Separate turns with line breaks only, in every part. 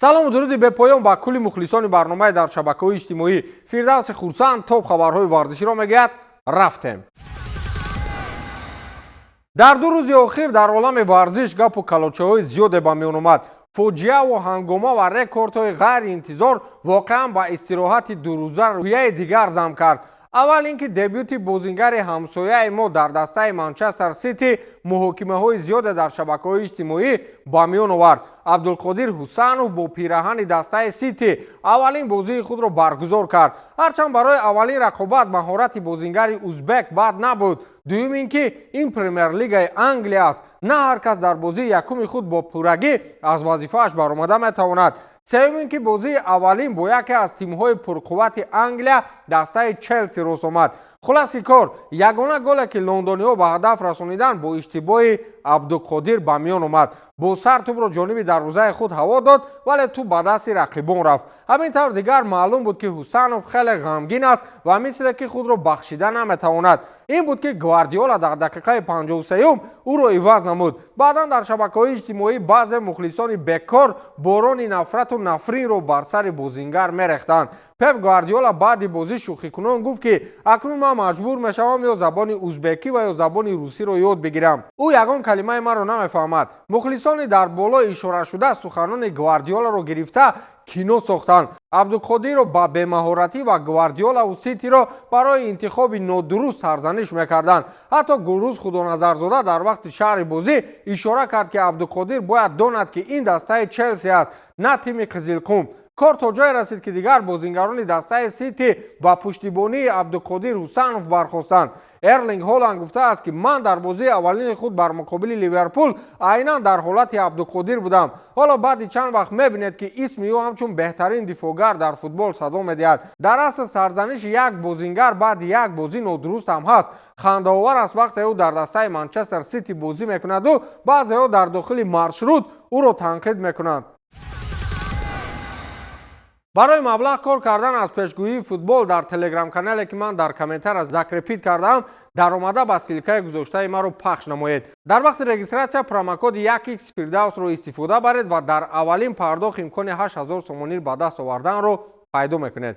Салому дуруди бепоён ба кулли мухлисони барномаи дар шабакаҳои иҷтимоӣ. Фирдавси Хурсанд топ хабарҳои варзиширо мегӯяд. Рафтем. Дар 2 рӯзи охир дар олами варзиш гапу калочаҳои зиёде ба миён омад. Фоҷиаву ҳангома ва рекордҳои ғайриинтизор воқеан ба истироҳати дурӯза рӯҳияи дигар зам кард. Аввал ин ки дебюти бозингари ҳамсояи мо дар дастаи Манчестер Сити муҳокимаҳои зиёде дар шабакаҳои иҷтимоӣ ба миён овард. Абдулқодир Ҳусанов бо пираҳани дастаи Сити аввалин бозии худро баргузор кард. Ҳарчанд барои аввалин рақобат маҳорати бозингари узбек бад набуд. Дуюм ин ки ин Премер-лигаи Англия аст. На ҳар кас дар бозии якуми худ бо пуррагӣ аз вазифааш баромада метавонад. Сеюм ин ки бозии аввалин бо яке аз тимҳои пурқуввати Англия, дастаи Челси, рост омад. Хулоси кор, ягона голе, ки лондониҳо ба ҳадаф расонидан, бо иштибоҳи Абдуқодир ба миён омад. Бо сар тӯбро ҷониби дарвозаи худ ҳаво дод, вале тӯб ба дасти рақибон рафт. Ҳамин тавр дигар маълум буд, ки Ҳусанов хеле ғамгин аст ва мисле ки худро бахшида наметавонад. Ин буд, ки Гвардиола дар дақиқаи 53-ум ӯро иваз намуд. Баъдан дар шабакаҳои иҷтимоӣ баъзе мухлисони бекор борони нафрату нафринро бар сари бозингар мерехтанд. Пеп Гвардиола баъди бозӣ шӯхикунон гуфт, ки акнун ман маҷбур мешавам ё забони узбекӣ ва ё забони русиро ёд бигирам, ӯ ягон калимаи маро намефаҳмад. Мухлисони дар боло ишорашуда суханони Гвардиоларо гирифта кино сохтанд. Абдуқодирро ба бемаҳоратӣ ва Гвардиолаву Ситиро барои интихоби нодуруст сарзаниш мекарданд. Ҳатто Гулрӯз Худоназарзода дар вақти шарҳи бозӣ ишора кард, ки Абдуқодир бояд донад, ки ин дастаи Челси аст, на тими Қизилқум. Кор то ҷое расид, ки дигар бозингарони дастаи Сити ба пуштибонии Абдуқодир Ҳусанов бархостанд. Эрлинг Ҳоланд гуфтааст, ки ман дар бозии аввалини худ бар муқобили Ливерпул айнан дар ҳолати Абдуқодир будам. Ҳоло баъди чанд вақт мебинед, ки исми ӯ ҳамчун беҳтарин дифоъгар дар футбол садо медиҳад. Дар асл, сарзаниши як бозингар баъди як бозӣ нодуруст ҳам ҳаст. Хандаовар аст, вақте ӯ дар дастаи Манчестер Сити бозӣ мекунаду баъзеҳо дар дохили маршрут ӯро танқид мекунанд. Барои маблағ кор кардан аз пешгӯии футбол дар телеграм-канале, ки ман дар комментария закрепить кардаам, даромада ба ссылкаи гузоштаи маро пахш намоед. Дар вақти регистрация промокоди 1x Фирдавсро истифода баред ва дар аввалин пардохт имкони 8000 сомонӣ ба даст оварданро пайдо мекунед.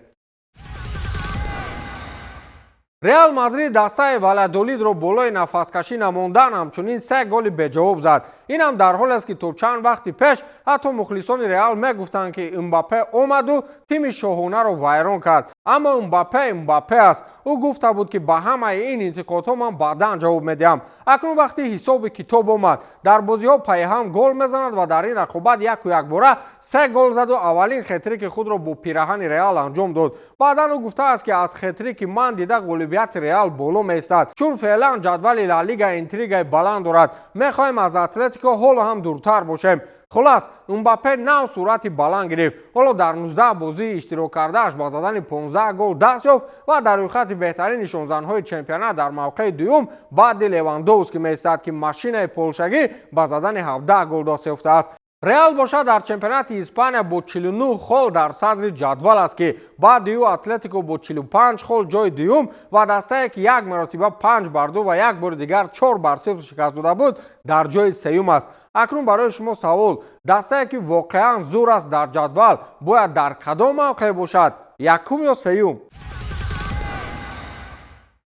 Реал Мадрид дастаи Валядолидро болои нафаскашӣ намондан ҳамчунин се голи беҷавоб зад. Инам дар ҳолест, ки то чанд вақти пеш ҳатто мухлисони Реал мегуфтанд, ки Мбаппе омаду тими шоҳонаро вайрон кард. Аммо Мбаппе Мбаппе аст. Ӯ гуфта буд, ки ба ҳамаи ин интиқодҳо ман баъдан ҷавоб медиҳам. Акнун вақти ҳисоби китоб омад. Дар бозиҳо пайҳам гол мезанад ва дар ин рақобат яку якбора се гол заду аввалин хетрики худро бо пираҳани Реал анҷом дод. Баъдан ӯ гуфтааст, ки аз хетрики ман дида ғолибияти Реал боло меистад, чун феълан ҷадвали Ла Лига интригаи баланд дорад. Мехоҳем аз Атлетико ҳоло ҳам дуртар бошем. Хулас, Мбаппе нав суръати баланд гирифт. Ҳоло дар 19 бозии иштирок кардааш ба задани 15 гол даст ёфт ва дар рӯйхати беҳтарин нишонзанҳои чемпионат дар мавқеи дуюм баъди Левандовски меистад, ки машинаи полшагӣ ба задани 17 гол даст ёфтааст. Реал бошад, дар чемпионати Испания бо 49 хол дар садри ҷадвал аст, ки баъди ӯ Атлетико бо 45 хол ҷои дуюм ва дастае, ки як маротиба 5-2 ва як бори дигар 4-0 шикаст дода буд, дар ҷои сеюм аст. Акнун барои шумо савол: дастае, ки воқеан зур аст дар ҷадвал, бояд дар кадом мавқеъ бошад, якум ё сеюм?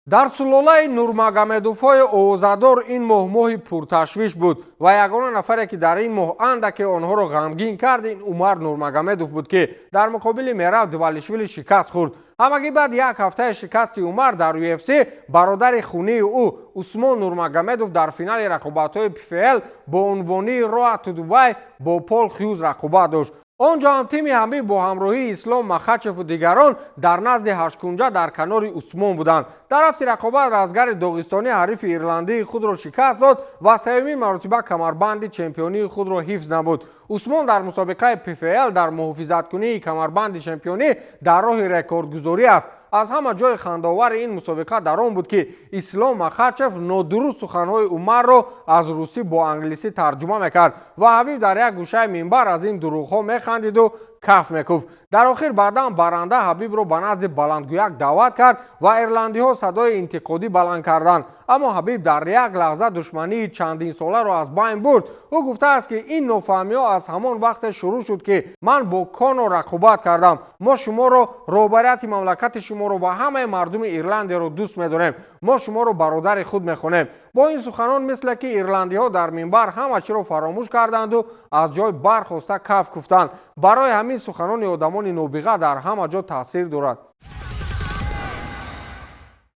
Дар сулолаи Нурмагомедовҳои овозадор ин моҳ моҳи пурташвиш буд ва ягона нафаре, ки дар ин моҳ андаке онҳоро ғамгин кард, ин Умар Нурмагомедов буд, ки дар муқобили Мераб Двалишвили шикаст хӯрд. Ҳамагӣ баъд як ҳафтаи шикасти Умар дар UFC, бародари хунии ӯ Усмон Нурмагомедов дар финали рақобатҳои ПФЛ бо унвонии Роад ту Дубай бо Пол Хюз рақобат дошт. Он ҷо ҳам тими Ҳабиб бо ҳамроҳии Ислом Махачеву дигарон дар назди ҳашткунҷа дар канори Усмон буданд. Дар рафти рақобат разгари доғистонӣ ҳарифи ирландии худро шикаст дод ва сеюмин маротиба камарбанди чемпионии худро ҳифз намуд. Усмон дар мусобиқаи ПФЛ дар муҳофизаткунии камарбанди чемпионӣ дар роҳи рекордгузорӣ аст. Аз ҳама ҷои хандаовари ин мусобиқа дар он буд, ки Ислом Махачев нодуруст суханҳои Умарро аз русӣ бо англисӣ тарҷума мекард ва Ҳабиб дар як гӯшаи минбар аз ин дурӯғҳо механдиду Каф мекуфт. Дар охир баъдан баранда Ҳабибро ба назди баландгӯяк даъват кард ва ирландиҳо садои интиқодӣ баланд карданд. Аммо Ҳабиб дар як лаҳза душмании чандинсоларо аз байн бурд. Ӯ гуфтааст, ки ин нофаҳмиҳо аз ҳамон вақте шурӯъ шуд, ки ман бо Конор рақобат кардам. Мо шуморо, роҳбарияти мамлакати шуморо ва ҳамаи мардуми Ирландияро дӯст медорем. Мо шуморо бародари худ мехонем. Бо ин суханон, мисле ки ирландиҳо дар минбар ҳама чиро фаромӯш карданду аз ҷой бархоста каф куфтанд. Барои ҳамин суханони одамони нобиға дар ҳама ҷо таъсир дорад.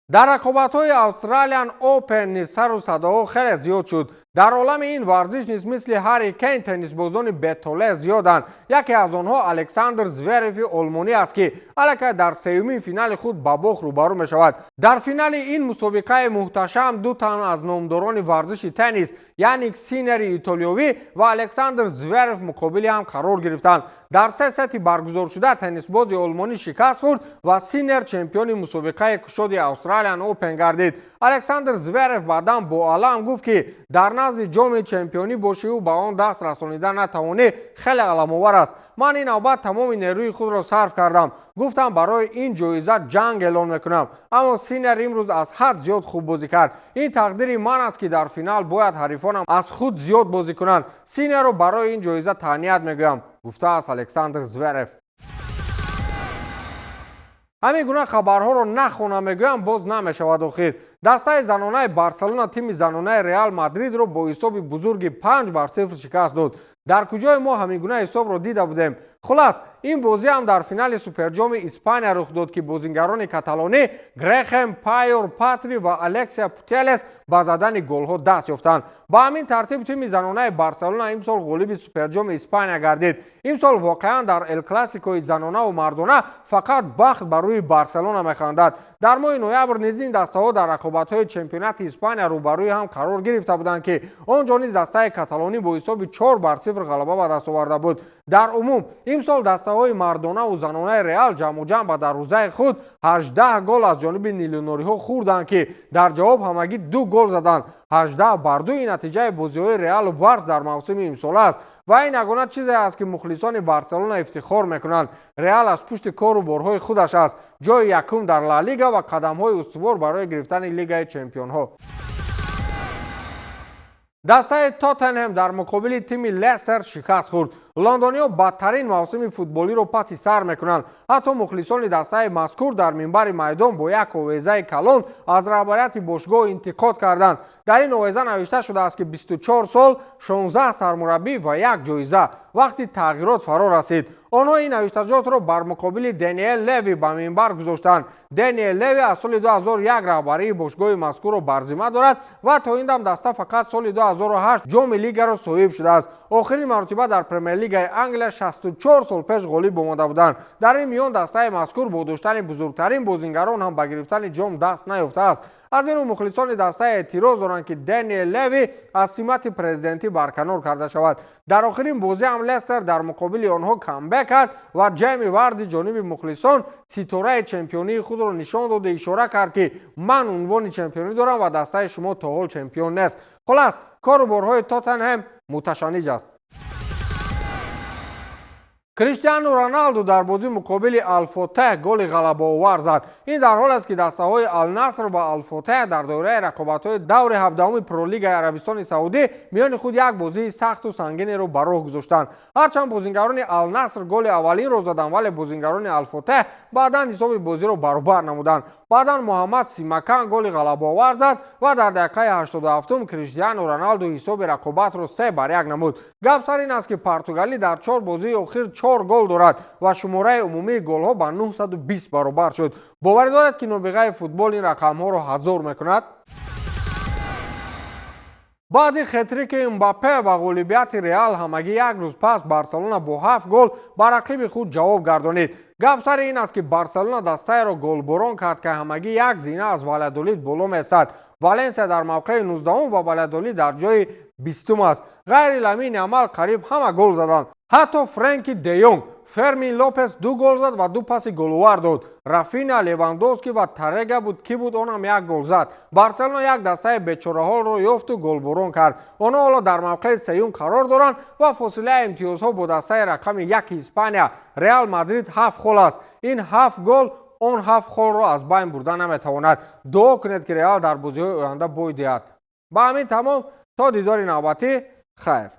Дар рақобатҳои Australian Open низ сару садоҳо хеле зиёд шуд. Дар олами ин варзиш низ, мисли Ҳарри Кейн, теннисбозони бетолеъ зиёданд. Яке аз онҳо Александр Звереви олмонӣ аст, ки аллакай дар сеюмин финали худ ба бохт рӯбарӯ мешавад. Дар финали ин мусобиқаи муҳташам ду тан аз номдорони варзиши теннис, Яник Синери итолиёвӣ ва Александр Зверев, муқобили ҳам қарор гирифтанд. Дар се сети баргузоршуда теннисбози олмонӣ шикаст хӯрд ва Синер чемпиони мусобиқаи кушоди Australian Open гардид. Александр Зверев баъдан бо алам гуфт, ки дар назди ҷоми чемпионӣ бошиву ба он даст расонида натавонӣ хеле аламовар аст. Ман ин навбат тамоми нерӯи худро сарф кардам. Гуфтам, барои ин ҷоиза ҷанг эълон мекунам, аммо Синер имрӯз аз ҳад зиёд хуб бозӣ кард. Ин тақдири ман аст, ки дар финал бояд ҳарифонам аз худ зиёд бозӣ кунанд. Синерро барои ин ҷоиза таҳният мегӯям, гуфтааст Александр Зверев. Ҳамин гуна хабарҳоро нахонам, мегӯям, боз намешавад. Охир дастаи занонаи Барселона тими занонаи Реал Мадридро бо ҳисоби бузурги 5-0 шикаст дод. Дар куҷое мо ҳамин гуна ҳисобро дида будем? Хулас, ин бозӣ ҳам дар финали Суперҷоми Испания рух дод, ки бозингарони каталонӣ Грехем, Пайор, Патри ва Алексия Путелес ба задани голҳо даст ёфтанд. Ба ҳамин тартиб тими занонаи Барселона имсол ғолиби Суперҷоми Испания гардид. Имсол воқеан дар Элклассикои занонаву мардона фақат бахт ба рӯи Барселона механдад. Дар моҳи ноябр низ ин дастаҳо дар рақобатҳои чемпионати Испания рӯбарӯи ҳам қарор гирифта буданд, ки он ҷо низ дастаи каталонӣ бо ҳисоби 4-0 ғалаба ба даст оварда буд. Дар умум имсол дастаҳои мардонаву занонаи Реал ҷамъуҷамъ ба дарвозаи худ 18 гол аз ҷониби нилунориҳо хӯрданд, ки дар ҷавоб ҳамагӣ ду гол заданд. 18-2 натиҷаи бозиҳои Реалу Барс дар мавсими имсола аст ва ин ягона чизе аст, ки мухлисони Барселона ифтихор мекунанд. Реал аз пушти кору борҳои худаш аст: ҷои якум дар Ла Лига ва қадамҳои устувор барои гирифтани Лигаи чемпионҳо. Дастаи Тоттенҳем дар муқобили тими Лестер шикаст хӯрд. Лондониҳо бадтарин мавсими футболиро паси сар мекунанд. Ҳатто мухлисони дастаи мазкур дар минбари майдон бо як овезаи калон аз раҳбарияти бошгоҳ интиқод карданд. Дар ин овеза навишта шудааст, ки 24 сол, 16 сармураббӣ ва як ҷоиза, вақти тағйирот фаро расид. Онҳо ин навиштаҷотро бар муқобили Дэниел Леви ба минбар гузоштанд. Дэниел Леви аз соли 2001 раҳбарии бошгоҳи мазкурро бар зимма дорад ва то ин дам даста фақат соли 2008 ҷоми лигаро соҳиб шудааст. Охирин маротиба дар Премер-лигаи Англия 64 сол пеш ғолиб омада буданд. Дар ин миён дастаи мазкур бо доштани бузургтарин бозингарон ҳам ба гирифтани ҷом даст наёфтааст. Аз ин рӯ мухлисони даста эътироз доранд, ки Дэниел Леви аз симати президентӣ барканор карда шавад. Дар охирин бозӣ ҳам Лестер дар муқобили онҳо камбек кард ва Ҷейми Варди ҷониби мухлисон ситораи чемпионии худро нишон доду ишора кард, ки ман унвони чемпионӣ дорам ва дастаи шумо то ҳол чемпион нест. Хулас, кору борҳои Тоттенҳем муташанниҷ аст. Криштиану Роналду дар бозӣ муқобили Алфотеҳ голи ғалабаовар зад. Ин дар ҳоле аст, ки дастаҳои Алнаср ва Алфотеҳ дар доираи рақобатҳои даври 17-уми Пролигаи Арабистони Саудӣ миёни худ як бозии сахту сангинеро ба роҳ гузоштанд. Ҳарчанд бозингарони Алнаср голи аввалинро заданд, вале бозингарони Алфотеҳ баъдан ҳисоби бозиро баробар намуданд. Баъдан Муҳаммад Симакан голи ғалабаовар зад ва дар дақиқаи 87-ум Криштиану Роналду ҳисоби рақобатро 3-1 намуд. Гап сар ин аст, ки португалӣ дар чор бозии охир чор гол дорад ва шумораи умумии голҳо ба 920 баробар шуд. Боварӣ дорад, ки нобиғаи футбол ин рақамҳоро ҳазор мекунад. Баъди хетрики Мбаппе ва ғолибияти Реал ҳамагӣ як рӯз пас Барселона бо ҳафт гол ба рақиби худ ҷавоб гардонид. Гап сари ин аст, ки Барселона дастаеро голборон кард, ки ҳамагӣ як зина аз Валядолид боло месад. Валенсия дар мавқеи 19-ум ва Валядолид дар ҷои 20-ум аст. Ғайри Ламин Ямал қариб ҳама гол заданд, ҳатто Френки де Йонг. Фермин Лопес ду гол зад ва ду паси головар дод. Рафина, Левандовски ва Тарега буд, ки буд, онам як гол зад. Барселона як дастаи бечораҳолро ёфту голборон кард. Онҳо ҳоло дар мавқеи сеюм қарор доранд ва фосилаи имтиёзҳо бо дастаи рақами яки Испания, Реал Мадрид, ҳафт хол аст. Ин ҳафт гол он ҳафт холро аз байн бурда наметавонад. Дуо кунед, ки Реал дар бозиҳои оянда бой диҳад. Ба ҳамин тамом. То дидори навбатӣ, хайр.